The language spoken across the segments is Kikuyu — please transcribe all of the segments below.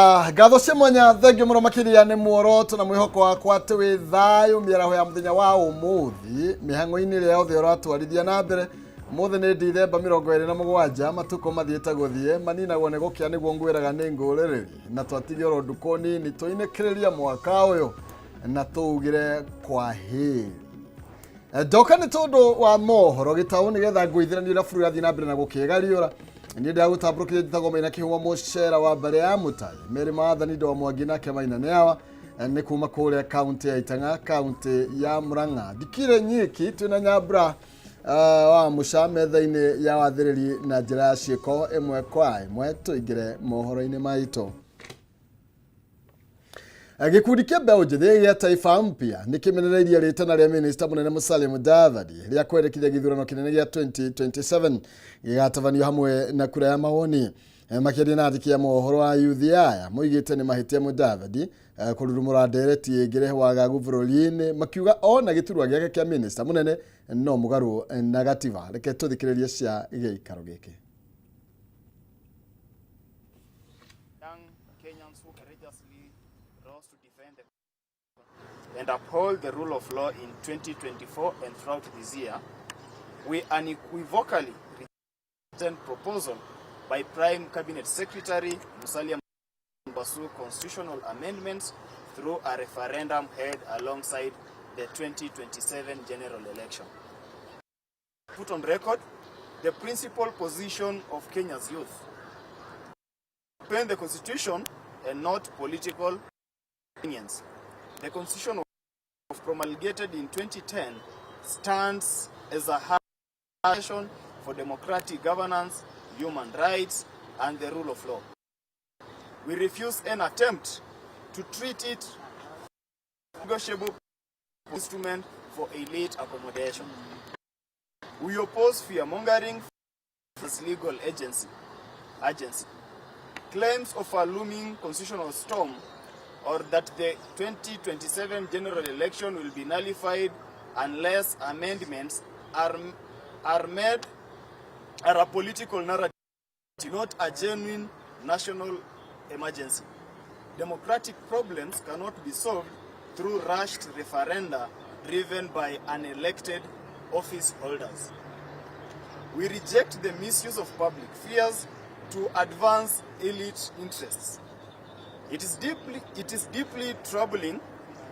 Ngatho cia mwanya, thengio mũno makĩria nĩ muoroto na mwĩhoko wakwa atĩ wĩ thayũ mĩaraho ya mũthenya wa ũmũthĩ mĩhang'o-inĩ ĩrĩa yothe ũratwarithia na mbere. Ũmũthĩ nĩ Ndithemba 27, matukũ mathiĩte gũthiĩ maninagwo nĩ gũkĩa, nĩguo ngwĩraga nĩ ngũrĩrĩri na twatigia oro ndukũ nini tũinĩkĩrĩria mwaka ũyũ na tũugire kwa heri. Ndoka nĩ tondũ wa mohoro gĩtaũ nĩgetha ngũithĩranie ũrĩa bũrũri ũrathiĩ na mbere na gũkĩgariũra. Niĩ ndagũtambũrũkĩria, njĩtagwo Maina Kĩhũa Mũcera wa mbarĩ ya Mũtai Mary Maathani Ndoa Mwangi nake Maina nĩ awa nĩ kuma kũrĩa kaunti ya Itang'a, kaunti ya Murang'a. Ndikire nyiki, twĩna Nyambura wa Mũca metha-inĩ ya wathĩrĩri na njĩra ya ciĩko ĩmwe kwa ĩmwe tũingĩre mohoro-inĩ maitũ. Gĩkundi kĩa mbeũ njĩthĩ gĩa Taifa Mpya nĩ kĩmenereirie rĩtana rĩa minista mũnene Musalia Mudavadi rĩa kwendekithia gĩthurano kĩnene gĩa 2027 gĩgatabanio hamwe na kura ya mawoni. Makĩaria na andĩki a mohoro a yuthi aya moigĩte nĩ mahĩtia Mudavadi kũrurumũra ndereti ĩngĩrehe wagagu bũrũri-inĩ, makiuga ona gĩturwa gĩake kĩa minista mũnene no mũgarũ na gatiba. Reke tũthikĩrĩrie cia gĩikaro gĩkĩ. Young Kenyans who courageously rose to defend the and uphold the rule of law in 2024 and throughout this year, we unequivocally reject proposal by Prime Cabinet Secretary Musalia Mbasu constitutional amendments through a referendum held alongside the 2027 general election. Put on record the principal position of Kenya's youth. Defend the constitution and not political opinions. The constitution promulgated in 2010 stands as a foundation for democratic governance, human rights, and the rule of law. We refuse an attempt to treat it negotiable instrument for elite accommodation. We oppose fear-mongering as legal agency. Claims of a looming constitutional storm or that the 2027 general election will be nullified unless amendments are made are a political narrative, not a genuine national emergency. Democratic problems cannot be solved through rushed referenda driven by unelected office holders. We reject the misuse of public fears to advance elite interests. It is deeply troubling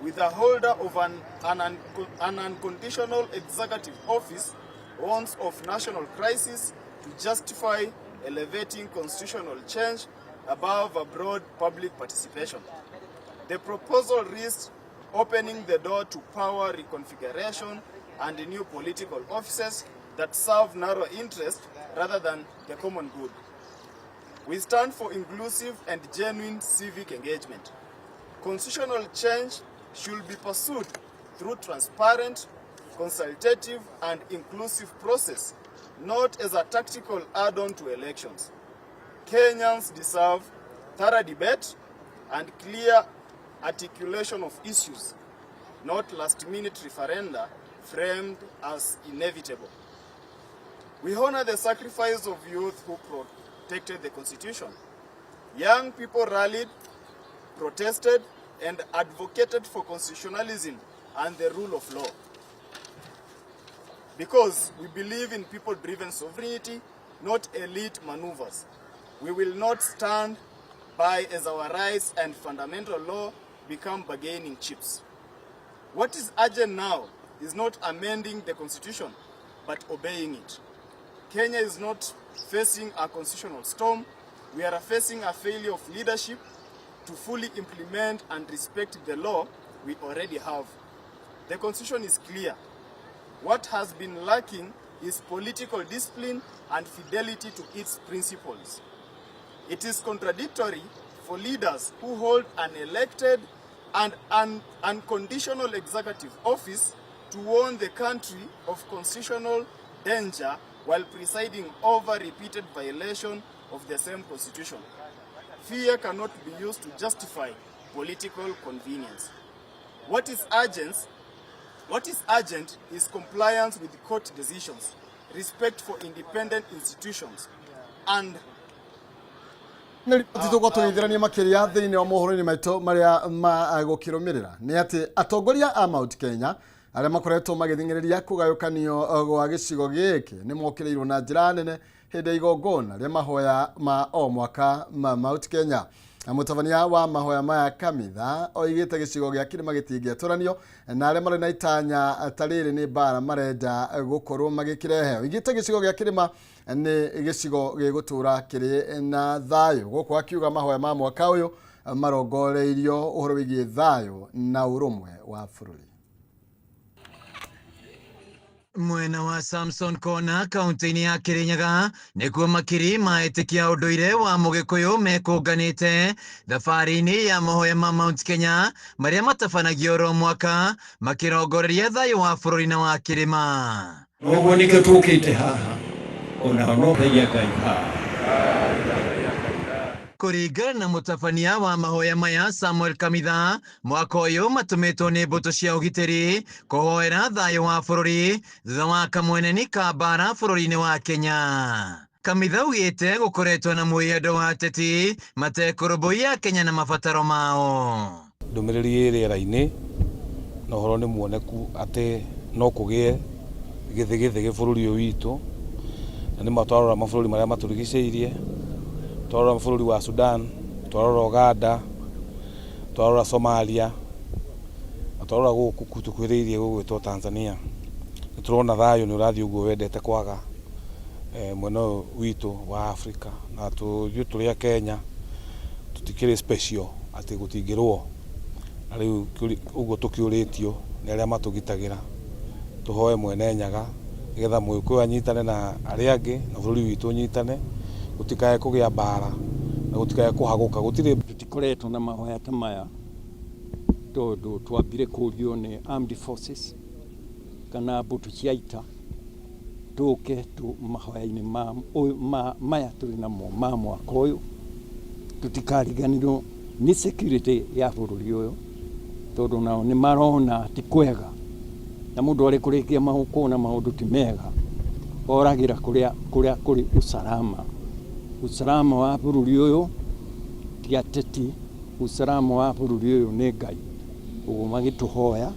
with a holder of an unconditional executive office warns of national crisis to justify elevating constitutional change above a broad public participation. The proposal risks opening the door to power reconfiguration and new political offices that serve narrow interest rather than the common good. We stand for inclusive and genuine civic engagement. Constitutional change should be pursued through transparent, consultative, and inclusive process, not as a tactical add-on to elections. Kenyans deserve thorough debate and clear articulation of issues, not last-minute referenda framed as inevitable. We honor the sacrifice of youth who protected the Constitution. Young people rallied, protested, and advocated for constitutionalism and the rule of law. Because we believe in people-driven sovereignty, not elite maneuvers. We will not stand by as our rights and fundamental law become bargaining chips. What is urgent now is not amending the constitution, but obeying it. Kenya is not facing a constitutional storm. We are facing a failure of leadership to fully implement and respect the law we already have. The constitution is clear. What has been lacking is political discipline and fidelity to its principles. It is contradictory for leaders who hold an elected and an unconditional executive office to warn the country of constitutional danger while presiding over repeated violation of the same constitution. Fear cannot be used to justify political convenience. What is urgent is compliance with court decisions, respect for independent institutions, and Nĩ riboti tũgũkorwo tũgĩithĩrania makĩria thĩinĩ wa mohoro-inĩ maitũ marĩa ma gũkĩrũmĩrĩra nĩ atĩ atongoria a Mount Kenya arĩa makoretwo magĩthing'ĩrĩria kũgayũkanio gwa gĩcigo gĩkĩ nĩ mokĩrĩirwo na njĩra nene hĩndĩ ya igongona rĩa mahoya ma o mwaka ma Mount Kenya. Na mũtabania wa mahoya maya Kamitha oigĩte gĩcigo gĩa kĩrĩma gĩtingĩatũranio na arĩa marĩ na itanya ta rĩrĩ nĩ mbara marenda gũkorwo magĩkĩrehe. Oigĩte gĩcigo gĩa kĩrĩma nĩ gĩcigo gĩgũtũra kĩrĩ na thayũ. Gũkũ akiuga mahoya ma mwaka ũyũ marongoreirio ũhoro wĩgiĩ thayũ na ũrũmwe wa bũrũri. Mwena wa Samson Kona kaunti-inĩ ya Kirinyaga nĩkuo makiri ma etĩkia ũndũire wa Mũgĩkũyũ mekũnganĩte thabarĩ-inĩ ya mahoya ma Mount Kenya marĩa matabanagio oro mwaka makĩrongoreria thayũ wa bũrũri na wa kĩrĩma. Noguo nĩkĩo tũkĩte haha onao no thaia Ngai haha. Kũringana na mũtabania wa mahoya maya Samuel Kamitha, mwaka ũyũ matũmĩtwo nĩ mbũtũ cia ũgitĩri kũhoera thayũ wa bũrũri thutha wa kamweneni ka mbara bũrũri-inĩ wa Kenya. Kamitha augĩte gũkoretwo na mwĩyendo wa ateti matekũrũmbũiya Kenya na mabataro mao. Ndũmĩrĩri ĩ rĩera-inĩ na ũhoro nĩ muoneku atĩ no kũgĩe gĩthĩgĩthĩgĩ bũrũri ũyũ witũ, na nĩ ma twarora mabũrũri marĩa matũrigicĩirie, twarora bũrũri wa Sudan, twarora Uganda, twarora Somalia, na twarora gũkũ tũkuhĩrĩirie gũgwĩtwo Tanzania, nĩ tũrona thayũ nĩ ũrathiĩ ũguo wendete kwaga mwena ũyũ witũ wa Africa, na ithuĩ tũrĩ a Kenya tũtikĩrĩ special atĩ gũtingĩrũo. Na rĩu ũguo tũkĩũrĩtio nĩ arĩa matũgitagĩra tũhoe Mwene Nyaga nĩgetha Mũgĩkũyũ anyitane na arĩa angĩ na bũrũri witũ ũnyitane, gũtikae kũgĩa mbara na gũtikae kũhagũka gũtirĩ. Tũtikoretwo na mahoya ta maya tondũ twambire kũrio nĩ armed forces kana mbũtũ cia ita tũke tu mahoya-inĩ ma maya tũrĩ namo ma mwaka ũyũ, tũtikariganĩrwo nĩ security ya bũrũri ũyũ tondũ nao nĩ marona ti kwega na mũndũ arĩ kũrĩkia kuona maũndũ ti mega oragĩra kũrĩa kũrĩa kũrĩ usalama. Usalama wa bũrũri ũyũ ti ateti, usalama wa bũrũri ũyũ nĩ Ngai. Ũguo magĩtũhoya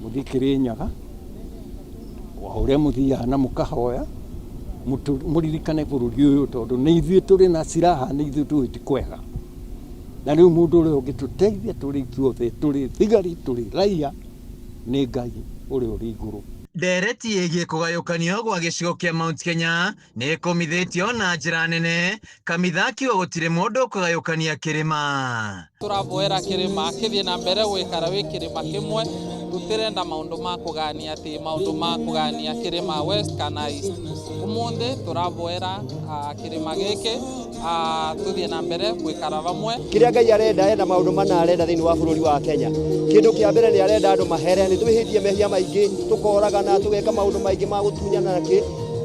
mũthiĩ Kĩrĩnyaga o ũrĩa mũthiaga na mũkahoya mũririkane bũrũri ũyũ tondũ nĩ ithuĩ tũrĩ na silaha, nĩ ithuĩ tũĩ ti kwega. Na rĩu mũndũ ũrĩa ũngĩtũteithia tũrĩ ithuothe tũrĩ thigari tũrĩ raia nĩ Ngai ũrĩa ũrĩ igũrũ. Ndereti ĩgiĩ kũgayũkanio gwa gĩcigo kĩa Mount Kenya nĩ ĩkũmithĩtio na njĩra nene. Kamitha akiuga gũtirĩ mũndũ ũkũgayũkania kĩrĩma. Tũravoera kĩrĩma kĩthiĩ na mbere gũikara wĩ kĩrĩma kĩmwe, tũtirenda maũndũ ma kũgania atĩ maũndũ ma kũgania kĩrĩma West kana East. Ũmũthĩ tũravoera kĩrĩma gĩkĩ tũthiĩ na mbere gũikara vamwe. Kĩrĩa Ngai arenda, enda maũndũ mana arenda thĩinĩ wa bũrũri wa Kenya. Kĩndũ kĩa mbere nĩ arenda andũ mahere, nĩ twĩhĩtie mehia maingĩ, tũkoragana, tũgeka maũndũ maingĩ ma gũtunyana na kĩ.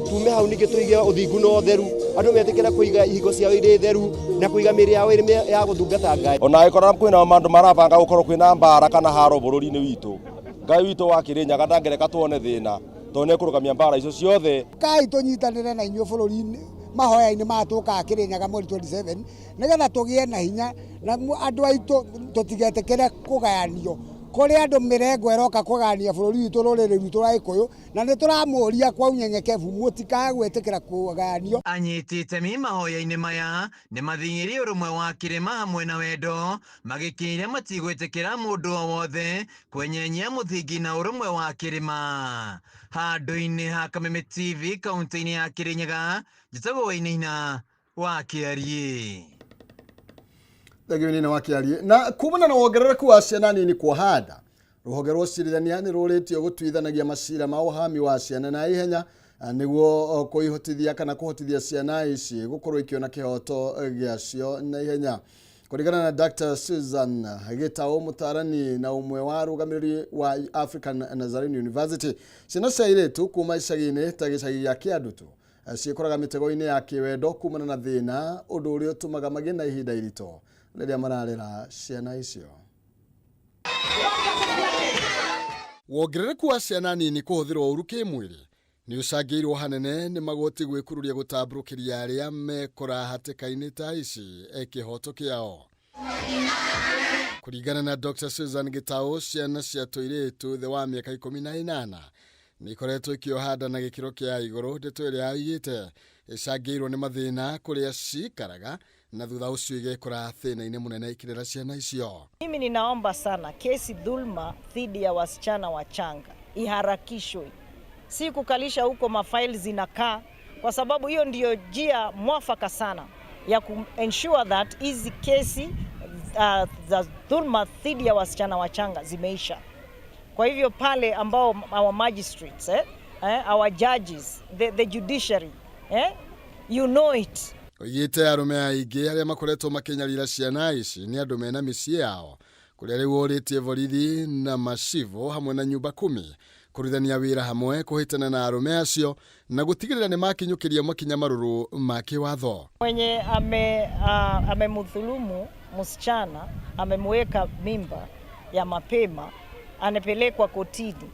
Tume hau ningĩ tũige ũthingu na ũtheru, andũ metĩkĩre kũiga ihingo ciao irĩ theru na kũiga mĩĩrĩ yao ĩrĩ ya gũtungata Ngai. Ona angĩkorwo kwĩna maũndũ marabanga gũkorwo kwĩna mbara kana haro bũrũri-inĩ witũ, Ngai witũ wa Kĩrĩnyaga ndangĩreka tuone thĩna tondũ nĩ ekũrũgamia mbara icio ciothe. Kai tũnyitanĩre na inyuĩ bũrũri-inĩ mahoya-inĩ maya tũkaga Kĩrĩnyaga mweri 27 nĩgetha tũgĩe na hinya na andũ aitũ tũtigetĩkĩre kũgayanio. Kũrĩ andũ mĩrengo ĩroka kũgayania bũrũri witũ, rũrĩrĩ rwitũ rwa Gĩkũyũ, na nĩ tũramũria kwa unyenyekevu mũtikae gwĩtĩkĩra kũgayanio. Anyiti itemi mahoya-inĩ maya nĩ mathing'irie ũrũmwe wa kĩrĩma hamwe na wendo, magĩkĩira matigwĩtĩkĩra mũndũ o wothe kwenyenyia mũthingi na ũrũmwe wa kĩrĩma. Handũ-inĩ ha Kameme TV kaunti-inĩ ya Kĩrĩnyaga, njĩtagwo Wainaina wa Kĩariĩ. Thengio nĩ wa Kĩariĩ. Na kumana na wongerereku wa ciana nini kuoha nda, rũhonge rwa ũcirithania nĩ rũrĩtio gũtuithanagia macira ma ũhami wa ciana na ihenya nĩguo kũihotithia kana kũhotithia ciana ici gũkorwo ikĩona kĩhoto gĩacio na ihenya. Kũringana na Dr. Susan Gitau, mũtaarani na ũmwe wa arũgamĩrĩri wa African Nazarene University, ciana cia airĩtu kuma icagi-inĩ ta gĩcagi gĩa Kĩandutu ciĩkoraga mĩtego-inĩ ya kĩwendo kumana na thĩna, ũndũ ũrĩa ũtũmaga magĩe na ihinda iritũ rĩrĩa mararera ciana icio. Wongerereku wa ciana nini kũhũthĩrwo ũru kĩmwĩrĩ Nĩ ũcangĩirwo hanene nĩ magoti gwĩkururia gũtambũrũkĩria arĩa mekora hatĩka-inĩ ta ici kĩhoto kĩao. Kũringana na Dr. Susan Gitau, ciana cia tũirĩtu thĩ wa mĩaka 18 nĩ ikoretwo ikĩoha nda na gĩkĩro kĩa igũrũ, ndeto ĩrĩa aigĩte ĩcangĩirwo nĩ mathĩna kũrĩa cikaraga na thutha ũcio igekora thĩna-inĩ mũnene ikĩrera ciana icio. Mimi ninaomba sana kesi dhulma dhidi ya wasichana wachanga iharakishwe, si kukalisha huko mafaili zinakaa, kwa sababu hiyo ndiyo njia mwafaka sana ya ku ensure that hizi kesi za dhulma dhidi ya wasichana wachanga zimeisha. Kwa hivyo pale ambao our magistrates, our judges, the judiciary, you know it. Oigĩte arũme aingĩ arĩa makoretwo makĩnyarira ciana ici nĩ andũ mena mĩciĩ yao, kũrĩa rĩu ũrĩtie borithi na macibũ hamwe na nyumba kumi kũrutithania wĩra hamwe kũhĩtana na arũme acio na gũtigĩrĩra nĩ makinyũkĩria makinya marũrũ ma kĩwatho. Mwenye amemdhulumu msichana, amemweka mimba ya mapema, anapelekwa kotini,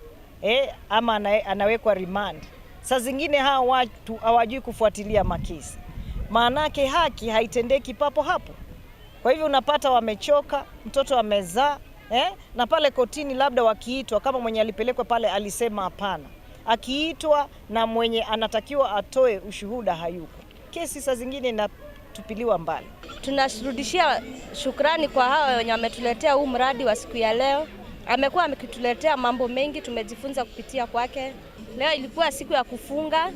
ama anawekwa remand. Saa zingine hawa watu hawajui kufuatilia makesi, maanake haki haitendeki papo hapo. Kwa hivyo unapata wamechoka, mtoto amezaa, na pale kotini labda wakiitwa, kama mwenye alipelekwa pale alisema hapana, akiitwa na mwenye anatakiwa atoe ushuhuda hayuko, kesi saa zingine inatupiliwa mbali. Tunarudishia shukrani kwa hawa wenye wametuletea huu mradi wa siku ya leo. Amekuwa akituletea mambo mengi, tumejifunza kupitia kwake. Leo ilikuwa siku ya kufunga,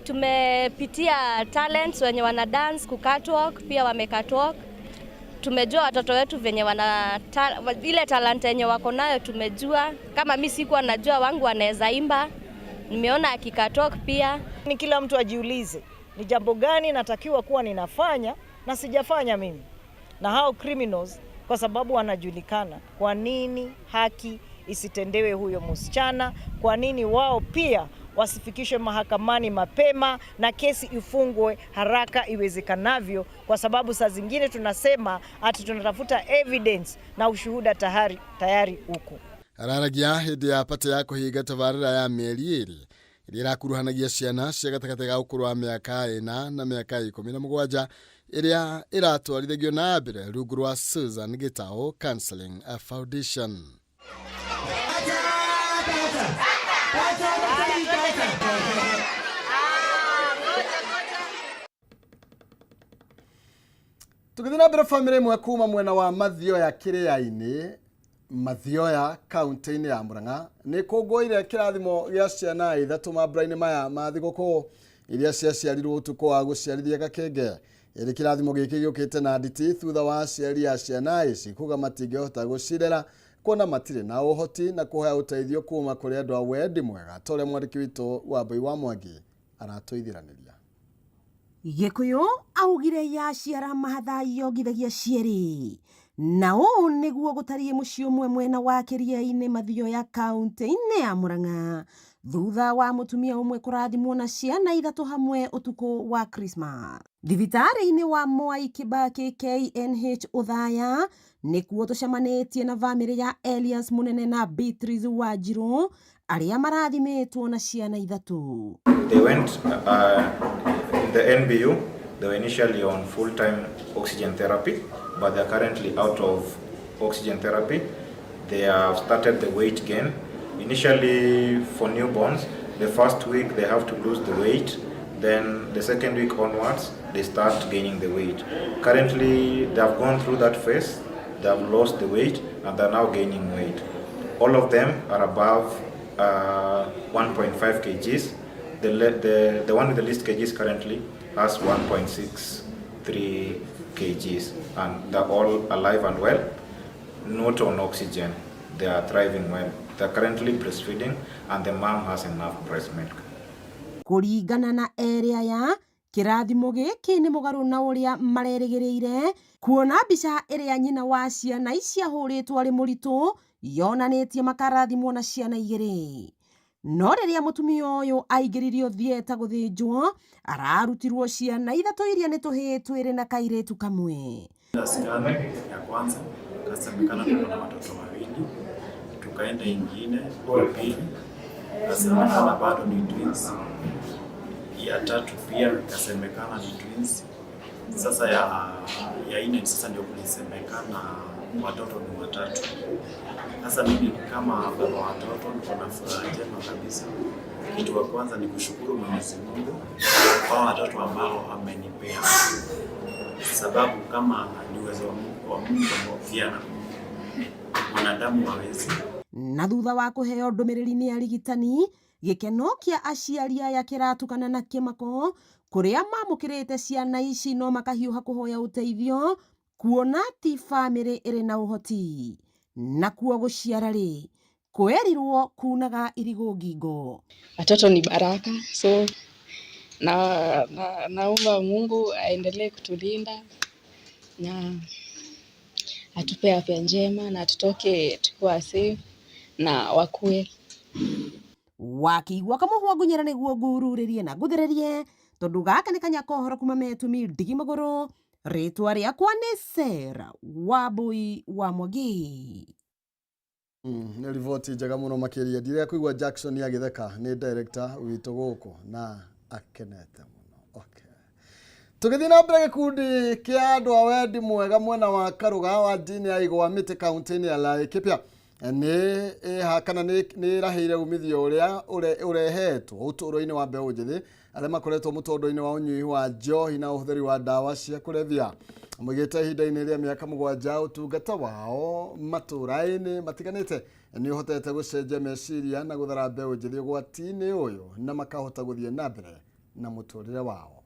tumepitia talents wenye wana dance, ku catwalk, pia wame catwalk. Tumejua watoto wetu venye wana ile talanta yenye wako nayo tumejua. Kama mi sikuwa najua wangu wanaweza imba, nimeona akikatwalk pia. Ni kila mtu ajiulize ni jambo gani natakiwa kuwa ninafanya na sijafanya mimi. Na hao criminals kwa sababu wanajulikana, kwa nini haki isitendewe huyo msichana? Kwa nini wao pia wasifikishwe mahakamani mapema na kesi ifungwe haraka iwezekanavyo? Kwa sababu saa zingine tunasema ati tunatafuta evidence na ushuhuda tayari uko. Araragia hĩndĩ ya pata ya kũhinga tabarĩra ya mĩeri 2 ĩrĩa ĩrakuruhanagia ciana cia gatagatĩ ga ũkũrũ wa mĩaka 4 na mĩaka 17 ĩrĩa ĩratwarithagio na mbere rungu rwa Susan Gitau Counseling Foundation. Tũgĩthiĩ na mbere, bamĩrĩ ĩmwe kuma mwena wa Mathioya Kĩrĩa-inĩ, Mathioya kaunti-inĩ ya Murang'a nĩ kũngũĩire kĩrathimo gĩa ciana 3 mambura-inĩ maya ma thigũkũ iria ciaciarirwo ũtukũ wa gũciarithia gakenge. Ĩrĩ kĩrathimo gĩkĩ gĩũkĩte na nditi thutha wa aciari a ciana ici kuga matingĩhota gũcirera kuona matirĩ na ũhoti na kũhoya ũteithio kuma kũrĩ andũ a wendi mwega, ta ũrĩa mwandĩki witũ Wambui wa Mwangi aratũithiranĩria. Gĩkũyũ augire yaciara mahatha yongithagia cierĩ, na ũũ nĩguo gũtariĩ mũciĩ ũmwe mwena wa Kĩrĩa-inĩ Mathioya kaunti-inĩ ya Murang'a thutha wa mũtumia ũmwe kũrathimwo na ciana 3 hamwe ũtukũ wa Christmas. Thibitarĩ-inĩ wa Mwai Kibaki KNH Othaya nĩkuo tũcemanĩtie na bamĩrĩ ya Elias Munene na Beatrice Wanjiru arĩa marathimĩtwo na ciana 3. They went in the NBU. They were initially on full-time oxygen therapy, but they are currently out of oxygen therapy. They have started the weight gain. Initially for newborns, the first week they have to lose the weight, then the second week onwards they start gaining the weight. Currently they have gone through that phase, they have lost the weight and they are now gaining weight. All of them are above 1.5 kgs. The one with the least kgs currently has 1.63 kgs, and they're all alive and well, not on oxygen. They are thriving well. They're currently breastfeeding and the mom has enough breast milk. Kũringana na erĩ aya, kĩrathimo gĩkĩ nĩ mũgarũ na ũrĩa marerĩgĩrĩire, kuona mbica ĩrĩa nyina wa ciana ici ahũrĩtwo arĩ mũritũ yonanĩtie makarathimwo na ciana 2. No rĩrĩa mũtumia ũyũ aingĩririo thieta gũthĩnjwo, ararutirwo ciana 3 iria nĩ tũhĩĩ 2 na kairĩtu kamwe. Scan ya kwanza kasemekana tuko na watoto wawili, tukaenda ingine ya pili Ikasemekana bado ni twins. Ya tatu pia ikasemekana ni twins. Sasa ya nne sasa ndio kulisemekana watoto ni watatu. Sasa mimi kama baba watoto niko na furaha njema kabisa. Kitu wa kwanza ni kushukuru Mwenyezi Mungu kwa watoto ambao amenipea, sababu kama ni uwezo wa Mungu pia mwanadamu hawezi. Na thutha wa kũheo ndũmĩrĩri nĩ arigitani, gĩkeno kĩa aciari aya kĩratukana na kĩmako kũrĩa mamũkĩrĩte ciana ici no makahiũha kũhoya ũteithio kuona ti bamĩrĩ ĩrĩ na ũhoti nakuo gũciara rĩ kwerirwo kunaga irigũ ngingo. Watoto ni baraka, so naomba Mungu aendelee kutulinda na atupe afya njema na tutoke tukiwa safe na wakue. Wakĩigua kamũhwa ngunyĩra nĩguo ngururĩrie na ngũthĩrĩrie tondũ gaka nĩ kanya kohoro kuma metumi ndigi magũrũ rĩtwa rĩakwa nĩ Sarah Wambui wa Mwangi. Nĩ riboti njega mũno makĩria. Ndiria kũigua Jackson agĩtheka nĩ director witũ gũkũ na akenete mũno. Okay. Tũgĩthiĩ na mbere, gĩkundi kĩa andũ a wendi mwega mwena wa Karuga wa ndini ya Igwa Mĩtĩ kaunti-inĩ ya Laikipia nĩ ĩha kana nĩ ĩrahĩire umithio ũrĩa ũrehetwo ũtũũro-inĩ wa mbeũ njĩthĩ arĩa makoretwo mũtondo-inĩ wa ũnyui wa njohi na ũhũthĩri wa ndawa cia kũrebia. Moigĩte ihinda-inĩ rĩa mĩaka 7 ũtungata wao matũũra-inĩ matiganĩte nĩ ũhotete gũcenjia meciria na gũthara mbeũ njĩthĩ ũgwati-inĩ ũyũ na makahota gũthiĩ na mbere na mũtũrĩre wao.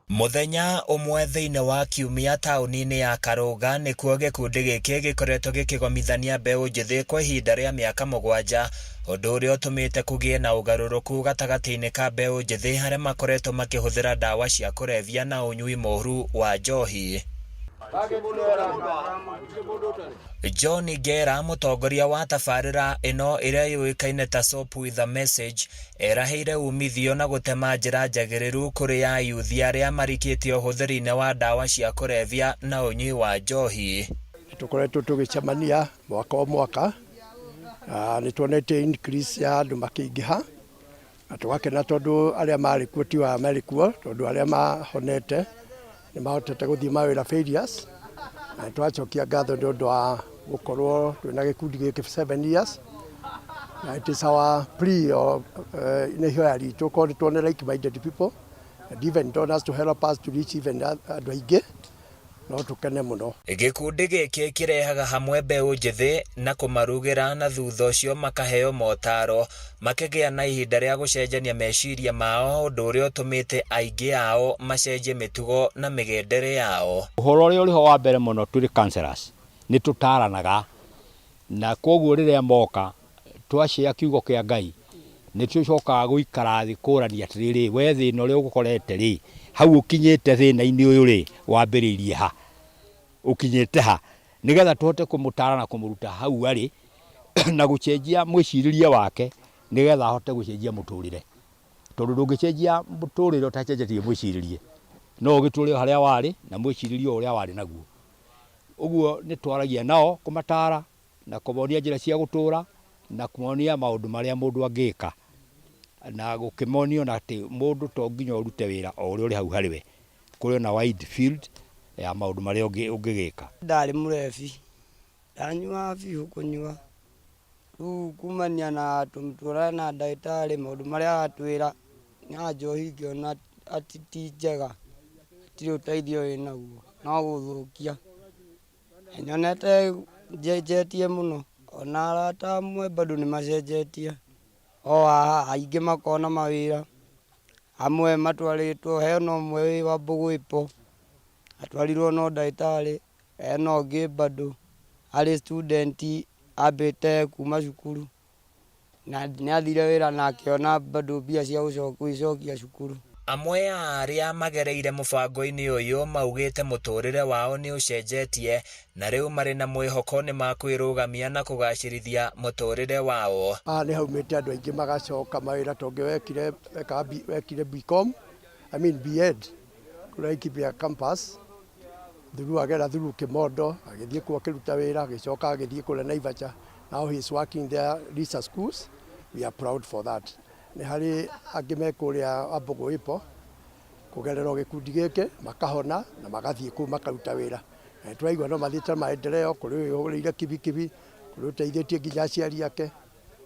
Mũthenya ũmwe thĩinĩ wa kiumia taũni-inĩ ya Karũga nĩkuo gĩkundi gĩkĩ gĩkoretwo gĩkĩgomithania mbeũ njĩthĩ kwa ihinda rĩa mĩaka 7, ũndũ ũrĩa ũtũmĩte kũgĩe na ũgarũrũku gatagatĩ-inĩ ka mbeũ njĩthĩ arĩa makoretwo makĩhũthĩra ndawa cia kũrebia na ũnyui mũru wa njohi. John Ngera, mũtongoria wa tabarĩra ĩno ĩrĩa yũĩkaine ta Soap with a Message, erahĩire umithio na gũtema njĩra njagĩrĩru kũrĩ ayuthi arĩa marikĩtie ũhũthĩri-inĩ wa ndawa cia kũrebia na ũnyui wa njohi. Tũkoretwo tũgĩcemania mwaka o mwaka, nĩ tuonete increase ya andũ makĩingĩha na tũgakena tondũ arĩa marĩ kuo ti wa marĩ kuo, tondũ arĩa mahonete nĩ mahotete gũthiĩ mawĩra failures, na nĩ tũracokia ngatho nĩ ũndũ wa gũkorwo twĩna gĩkundi gĩkĩ 7 years, na it is our plea or nĩ ihoya ritũ korwo nĩ tuone like minded people and even donors to help us to reach even andũ aingĩ, no tũkene mũno. Gĩkundi gĩkĩ kĩrehaga hamwe mbeũ njĩthĩ na kũmarugĩra na thutha ũcio makaheo motaro makĩgĩa na ihinda rĩa gũcenjania meciria mao, ũndũ ũrĩa ũtũmĩte aingĩ ao macenjie mĩtugo na mĩgendere yao. Ũhoro ũrĩa ũrĩho wa mbere mũno tũrĩ counselors nĩ tũtaranaga, na koguo rĩrĩa moka twacĩa kiugo kĩa Ngai nĩ tũcokaga gũikara thĩ kũrania atĩrĩrĩ, we thĩna ũrĩa ũgũkorete rĩ, hau ũkinyĩte thĩna-inĩ ũyũ rĩ, wambĩrĩirie ha, ũkinyĩte ha, nĩgetha tũhote kũmũtara na kũmũruta hau arĩ na gũcenjia mwĩcirĩrie wake nĩgetha ahote gũcenjia mũtũrĩre, tondũ ndũngĩcenjia mũtũrĩre ũtacenjetie mwĩcirĩrie, no ũgĩtũre o harĩa warĩ na mwĩcirĩrie o ũrĩa warĩ naguo. Ũguo nĩ twaragia nao kũmatara na kũmonia njĩra cia gũtũra na kũmonia maũndũ marĩa mũndũ angĩka na gũkĩmonio na atĩ mũndũ to nginya ũrute wĩra o ũrĩa ũrĩ hau harĩ we, kũrĩ na wide field ya maũndũ marĩa ũngĩgĩka. Ndarĩ mũrebi, ndanyuaga biũ kũnyua, rĩu kumania na tũrare na ndagĩtarĩ maũndũ marĩa aratwĩra na njohi ngĩona atĩ ti njega, hatirĩ ũteithio wĩnaguo, no gũthũkia. Nyonete njenjetie mũno, ona arata amwe bado nĩ macenjetie, o haha aingĩ makona mawĩra, amwe matwarĩtwo, hena ũmwe wĩ wa Mbũgwĩpo atwarirwo no ndagĩtarĩ, hena ũngĩ bado arĩ student ambĩte kuma cukuru na nĩ athire wĩra na akĩona bado mbia cia gwĩcokia cukuru. Amwe a arĩa magereire mũbango-inĩ ũyũ maugĩte mũtũrĩre wao nĩ ũcenjetie na rĩu marĩ na mwĩhoko nĩ makwĩrũgamia na kũgacĩrithia mũtũrĩre wao. Haha nĩ haumĩte andũ aingĩ magacoka mawĩra tondũ wekire BCom, I mean B.Ed kũrĩa Laikipia campus. Through agera through Kimondo, agĩthiĩ kuo akĩruta wĩra, agĩcoka agĩthiĩ kũrĩa Naivasha. Now he is working there Lisa schools. We are proud for that. Nĩ harĩ angĩ me kũrĩa Ambũgũ ĩpo kũgerera o gĩkundi gĩkĩ makahona na magathiĩ kũu makaruta wĩra. Na nĩtũraigua no mathiĩte maendeleo, kũrĩ ũyũ ũgũrĩire kibikibi, kũrĩ ũteithĩtie nginya aciari ake.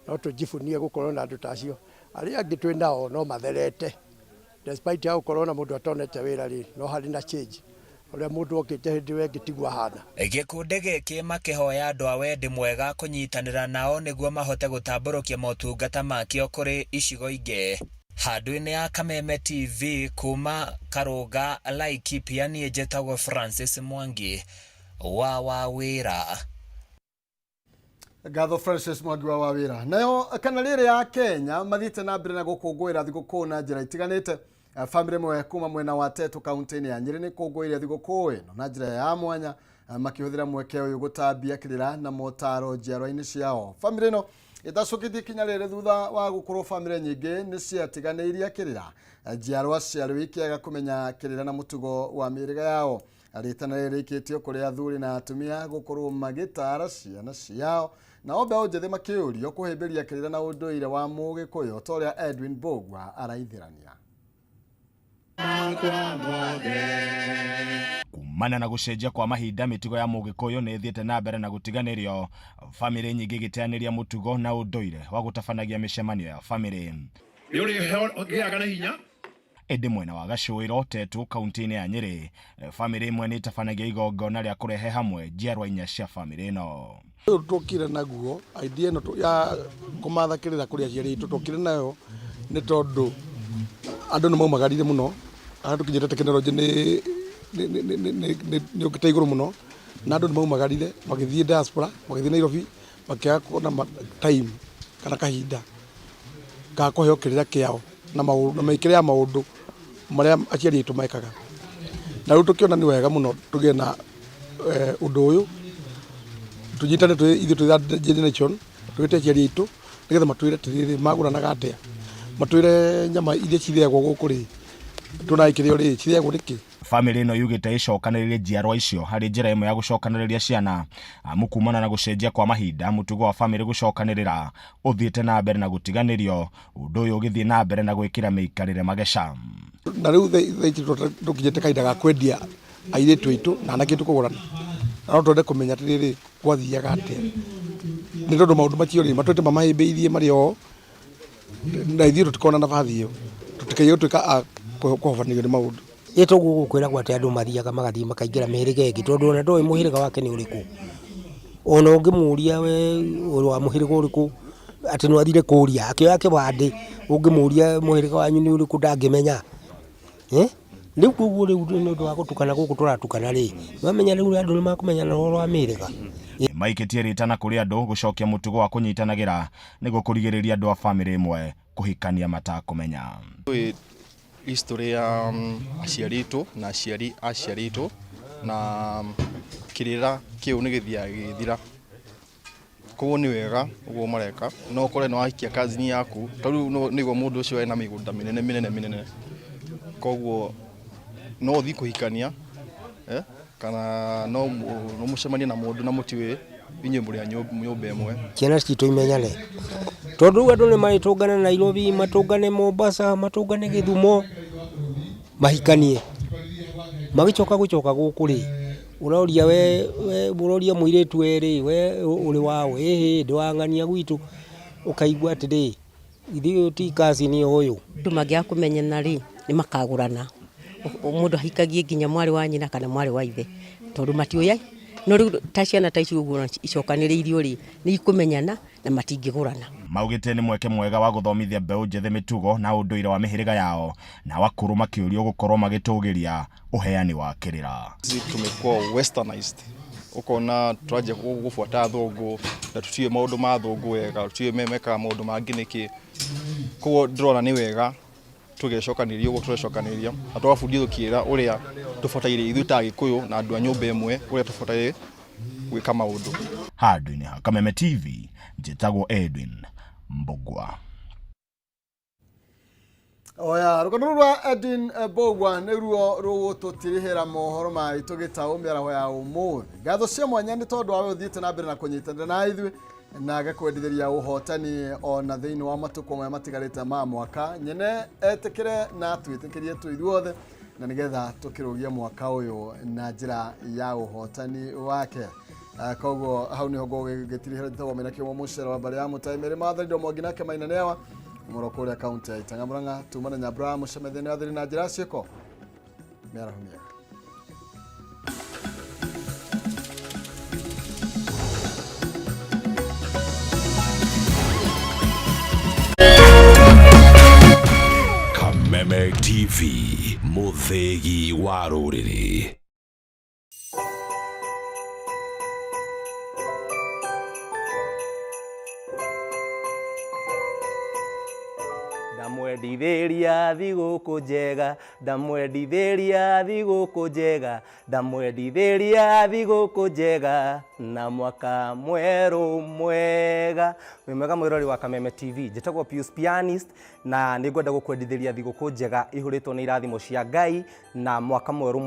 No tũjibunie gũkorwo na andũ ta acio. Arĩa angĩ twĩ nao no matherete. Despite ya gũkorwo na mũndũ atonete wĩra rĩ, no harĩ na change. Ũrĩa mũndũ okĩte hĩndĩ ĩyo ĩngĩ tiguo ahana. Gĩkundi gĩkĩ makĩhoya andũ a wendi mwega kũnyitanĩra nao nĩguo mahote gũtambũrũkia motungata makĩo kũrĩ icigo ingĩ. Handũ-inĩ ya Kameme TV kuma Karũnga, Laikipia niĩ njĩtagwo Francis Mwangi wa Wawĩra. Ngatho Francis Mwangi wa Wawĩra. Nayo kana rĩrĩ ya Kenya mathiĩte na mbere na gũkũngũĩra thigũkũ na njĩra itiganĩte. Bamĩrĩ ĩmwe kuma mwena wa Tetu kaunti-inĩ ya Nyĩrĩ nĩ kũngũĩire thigũkũ ĩno na njĩra ya mwanya makĩhũthĩra mweke ũyũ gũtambia kĩrĩra na motaro njiarwa-inĩ ciao. Bamĩrĩ ĩno ĩtacũkĩtie ikinya rĩrĩ thutha wa gũkorwo bamĩrĩ nyingĩ nĩ ciatiganĩirie kĩrĩra. Njiarwa cia rĩu ikĩaga kũmenya kĩrĩra na mũtugo wa mĩhĩrĩga yao. Rĩtana rĩrĩ rĩikĩtio kũrĩ athuri na atumia gũkorwo magĩtaara ciana ciao, nao mbeũ njĩthĩ makĩũrio kũhĩmbĩria kĩrĩra na ũndũire wa Mũgĩkũyũ ta ũrĩa Edwin Mbũgua araithĩrania. Kumana na gũcenjia kwa mahinda mĩtugo ya Mũgĩkũyũ nĩ ĩthiĩte na mbere na gũtiganĩrio, bamĩrĩ nyingĩ igĩteanĩria mũtugo na ũndũire wa gũtabanagia mĩcemanio ya bamĩrĩ. Nĩ ũrĩgĩaga na hinya. Ĩndĩ mwena wa Gacũĩro, Tetu, kaunti-inĩ ya Nyĩrĩ, bamĩrĩ ĩmwe nĩ ĩtabanagia igongona rĩa kũrehe hamwe njiarwa inya cia bamĩrĩ ĩno. Ũyũ twokire naguo, idea ĩno ya kũmatha kĩrĩra kũrĩ aciari aitũ twokire nayo nĩ tondũ andũ nĩ maumagarire mũno, harĩa tũkinyĩte tekinoronjĩ nĩ nĩ yũkĩte igũrũ mũno, na andũ nĩ maumagarire magĩthiĩ diaspora, magĩthiĩ Nairobi, makĩaga kuona time kana kahinda ga kũheo kĩrĩra kĩao na maũndũ na mĩkĩre ya maũndũ marĩa aciari aitũ mekaga. Na rĩu tũkĩona nĩ wega mũno tũgĩe na ũndũ ũyũ, tũnyitane twĩ ithuĩ twĩ third generation, twĩte aciari aitũ nĩgetha matwĩre atĩrĩrĩ magũranaga atĩa, matwĩre nyama iria cirĩagwo gũkũ rĩ, tuonaga ikĩrĩo rĩ, cirĩagwo nĩkĩ? Famĩlĩ ĩno yugĩte ĩcokanĩrĩrie njiarwa icio harĩ njĩra ĩmwe ya gũcokanĩrĩria ciana amu kumana na gũcenjia kwa mahinda mũtugo wa famĩlĩ gũcokanĩrĩra ũthiĩte na mbere na gũtiganĩrio, ũndũ ũyũ ũgĩthiĩ na mbere na gwĩkĩra mĩikarĩre mageca. Na rĩu thaa ici tũkinyĩte kahinda ga kwendia airĩtu aitũ na anake aitũ kũgũrana, na no twende kũmenya atĩrĩrĩ gwathiaga atĩa, nĩ tondũ maũndũ macio rĩ matũrĩte mamahĩmbĩirie marĩ o na ithuĩ tũtikoragwo na nabathi ĩyo, tũtikaiye gũtuĩka a kũhobanĩrio nĩ maũndũ. Ĩ toguo gũkwĩragwo atĩ andũ mathiaga magathiĩ makaingĩra mĩhĩrĩga ĩngĩ tondũ ona ndoĩ mũhĩrĩga wake nĩ ũrĩkũ. Ona ũngĩmũria we ũrĩ wa mũhĩrĩga ũrĩkũ atĩ nĩ athire kũria akĩoya kĩbandĩ ũngĩmũria mũhĩrĩga wanyu nĩ ũrĩkũ ndangĩmenya. Rĩu koguo rĩu nĩ ũndũ wa gũtukana gũkũ tũratukana rĩ, nĩwamenya rĩu andũ nĩ makũmenya ũhoro wa mĩhĩrĩga. Maikĩtie rĩtana kũrĩ andũ gũcokia mũtugo wa kũnyitanagĩra nĩguo kũrigĩrĩria andũ a famĩlĩ ĩmwe kũhikania matakũmenya. Tũĩ history ya aciari aitũ na aciari a aciari aitũ na kĩrĩra kĩu nĩ gĩthiaga gĩgĩthira. Koguo nĩ wega ũguo mareka, no ũkore nĩ wahikia cousin yaku, ta rĩu nĩguo mũndũ ũcio ena mĩgũnda mĩnene mĩnene mĩnene, koguo no ũthiĩ kũhikania kana no mũcemanie na mũndũ na mũtiũĩ inyuĩ mũrĩ a nyũmba ĩmwe. Ciana citũ imenyane, tondũ rĩu andũ nĩ marĩtũngana Nairobi, matũngane Mombasa, matũngane Gĩthumo, mahikanie. Magĩcoka gũcoka gũkũ rĩ, ũroria we, ũroria mũirĩtu we rĩ, we ũrĩ waũ? Ĩhĩ ndĩ wa ng'ania gwitũ, ũkaigua atĩrĩ, githĩ ũyũ ti cousin ũyũ? Andũ mangĩaga kũmenyana rĩ, nĩ makagũrana. Mũndũ ahikagie nginya mwarĩ wa nyina kana mwarĩ wa ithe tondũ matiũyaine. No rĩu ta ciana ta ici ũguo icokanĩrĩirio rĩ, nĩ ikũmenyana na matingĩgũrana. Maugĩte nĩ mweke mwega wa gũthomithia mbeũ njĩthĩ mĩtugo na ũndũire wa mĩhĩrĩga yao, nao akũrũ makĩũrio gũkorwo magĩtũgĩria ũheani wa kĩrĩra. Sisi tumekuwa westernized ukona tũranjia gũbuata athũngũ na tũtiũĩ maũndũ ma athũngũ wega, tũtiũĩ mekaga maũndũ mangĩ nĩkĩ. Koguo ndĩrona nĩ wega tũgecokanĩrĩria ũguo tũrecokanĩrĩria na tũgabundithio kĩrĩra ũrĩa tũbataire ithuĩ ta Agĩkũyũ na andũ a nyũmba ĩmwe ũrĩa tũbataire gwĩka maũndũ. Handũ-inĩ ha Kameme TV, njĩtagwo Edwin Mbũgua. Oya, rũgano rũu rwa Edwin Mbũgua nĩruo rũgũtũtirihĩra mohoro maitũ gĩtaũ mĩaraho ya ũmũthĩ. Ngatho cia mwanya nĩ tondũ wa we ũthiĩte na mbere na kũnyitanĩra na ithuĩ na agakwendithĩria ũhotani ona thĩinĩ wa matukũ maya matigarĩte ma mwaka. Nyene etĩkĩre na twĩtĩkĩrie twĩ ithuothe na nĩgetha tũkĩrũgie mwaka ũyũ na njĩra ya ũhotani wake. Koguo hau niho ngũgĩtirihĩra njĩtagwo mena kĩomo mũcere wa mbarĩ ya mũtai mĩrĩ matharindo mwangi nake maina nĩawa mũro kũrĩa kaunti ya Itang'a Murang'a tuma na nyambura mũceme thĩinĩ wa thĩrĩ na njĩra ciĩko mĩaraho mĩega. Kameme TV, mũthĩgi wa rũrĩrĩ. Ndamwendithĩria thigũkũ njega, ndamwendithĩria thigũkũ njega, ndamwendithĩria thigũkũ njega na mwaka mwerũ mwega. Wĩ mwega mwĩrori wa Kameme TV, njĩtagwo Pius Pianist na nĩ ngwenda gũkwendithĩria thigũkũ njega ihũrĩtwo nĩ irathimo cia Ngai na mwaka mwerũ.